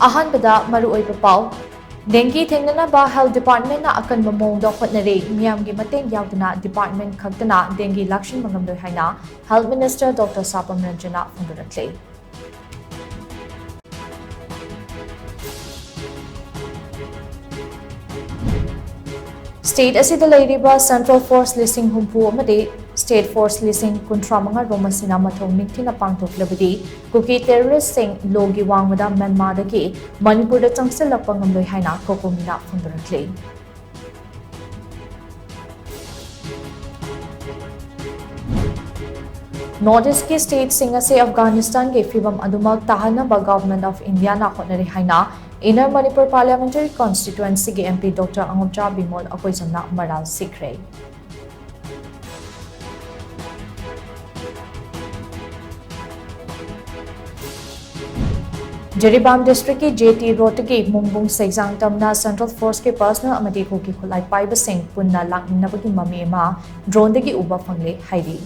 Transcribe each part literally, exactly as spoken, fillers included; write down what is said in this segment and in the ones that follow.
ꯑꯍꯥꯟꯕꯗ ꯃꯔꯨꯑꯣꯏꯕ ꯄꯥꯎ꯫ ꯗꯦꯡꯒꯤ ꯊꯦꯡꯅꯅꯕ Health Department ꯅ ꯑꯀꯟꯕ ꯃꯑꯣꯡꯗ ꯍꯣꯠꯅꯔꯤ꯫ ꯃꯤꯌꯥꯝꯒꯤ ꯃꯇꯦꯡ ꯌꯥꯎꯗꯅ department ꯈꯛꯇꯅ ꯗꯦꯡꯒꯤ ꯂꯥꯛꯁꯤꯟꯕ ꯉꯝꯂꯣꯏ ꯍꯥꯏꯅ Health Minister Doctor ꯁꯥꯄꯝ ꯔꯟꯖꯅ ꯐꯣꯡꯗꯣꯔꯛꯂꯤ꯫ State ꯑꯁꯤꯗ ꯂꯩꯔꯤꯕ Central Force ꯂꯤꯁꯤꯡ ꯍꯨꯝꯐꯨ ꯑꯃꯗꯤ State Force ꯂꯤꯁꯤꯡ ꯀꯨꯟꯊ꯭ꯔꯥ ꯃꯉꯥ ꯔꯣꯝ ꯑꯁꯤꯅ ꯃꯊꯧ ꯅꯤꯡꯊꯤꯅ ꯄꯥꯡꯊꯣꯛꯂꯕꯗꯤ ꯀꯨꯀꯤ terrorist ꯁꯤꯡ ꯂꯣꯒꯤ ꯋꯥꯡꯃꯗ ꯃ꯭ꯌꯥꯟꯃꯥꯔꯗꯒꯤ ꯃꯅꯤꯄꯨꯔꯗ ꯆꯪꯁꯤꯜꯂꯛꯄ ꯉꯝꯂꯣꯏ ꯍꯥꯏꯅ ꯀꯣꯀꯣꯃꯤꯅ ꯐꯣꯡꯗꯣꯔꯛꯂꯤ꯫ North East ꯀꯤ state ꯁꯤꯡ ꯑꯁꯤ ꯑꯐꯒꯥꯅꯤꯁꯇꯥꯟꯒꯤ ꯐꯤꯚꯝ ꯑꯗꯨꯃꯛ ꯇꯥꯍꯟꯅꯕ Government of India ꯅ ꯍꯣꯠꯅꯔꯤ ꯍꯥꯏꯅ Inner Manipur Parliamentary Constituency ꯒꯤ M P Doctor ꯑꯉꯣꯝꯆꯥ ꯕꯤꯃꯣꯜ ꯑꯀꯣꯏꯖꯝꯅ ꯃꯔꯥꯜ ꯁꯤꯈ꯭ꯔꯦ꯫ ꯖꯤꯔꯤꯕꯥꯝ district ꯀꯤ J T Road ꯇꯒꯤ ꯃꯨꯡꯕꯨꯡ ꯁꯦꯛꯖꯥꯡ ꯇꯝꯅ Central Force ꯀꯤ personnel ꯑꯃꯗꯤ ꯀꯨꯀꯤ ꯈꯨꯠꯂꯥꯏ ꯄꯥꯏꯕꯁꯤꯡ ꯄꯨꯟꯅ ꯂꯥꯛꯃꯤꯟꯅꯕꯒꯤ ꯃꯃꯤ ꯑꯃ drone ꯗꯒꯤ ꯎꯕ ꯐꯪꯂꯦ ꯍꯥꯏꯔꯤ꯫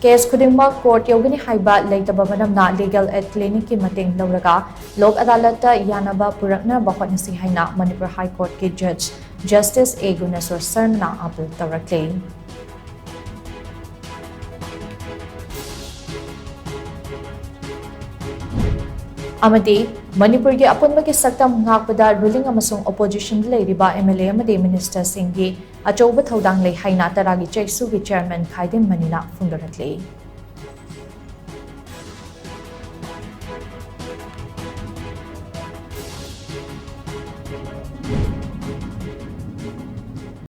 Case ꯈꯨꯗꯤꯡꯃꯛ court ꯌꯧꯒꯅꯤ ꯍꯥꯏꯕ ꯂꯩꯇꯕ ꯃꯔꯝꯅ Legal Aid Clinic ꯀꯤ ꯃꯇꯦꯡ ꯂꯧꯔꯒ ꯂꯣꯛ ꯑꯗꯥꯂꯠꯇ ꯌꯥꯅꯕ ꯄꯨꯔꯛꯅꯕ ꯍꯣꯠꯅꯁꯤ ꯍꯥꯏꯅ ꯃꯅꯤꯄꯨꯔ High Court ꯀꯤ Judge Justice A Guneshor ꯁꯔꯃꯅ appeal ꯇꯧꯔꯛꯂꯤ꯫ ꯑꯃꯗꯤ ꯃꯅꯤꯄꯨꯔꯒꯤ ꯑꯄꯨꯟꯕꯒꯤ ꯁꯛꯇꯝ ꯉꯥꯛꯄꯗ ruling ꯑꯃꯁꯨꯡ opposition ꯗ ꯂꯩꯔꯤꯕ M L A ꯑꯃꯗꯤ minister ꯁꯤꯡꯒꯤ ꯑꯆꯧꯕ ꯊꯧꯗꯥꯡ ꯂꯩ ꯍꯥꯏꯅ ꯇꯔꯥꯒꯤ ꯆꯦꯛꯁꯨꯒꯤ chairman ꯈꯥꯏꯗꯤꯝ ꯃꯅꯤꯅ ꯐꯣꯡꯗꯣꯔꯛꯂꯤ꯫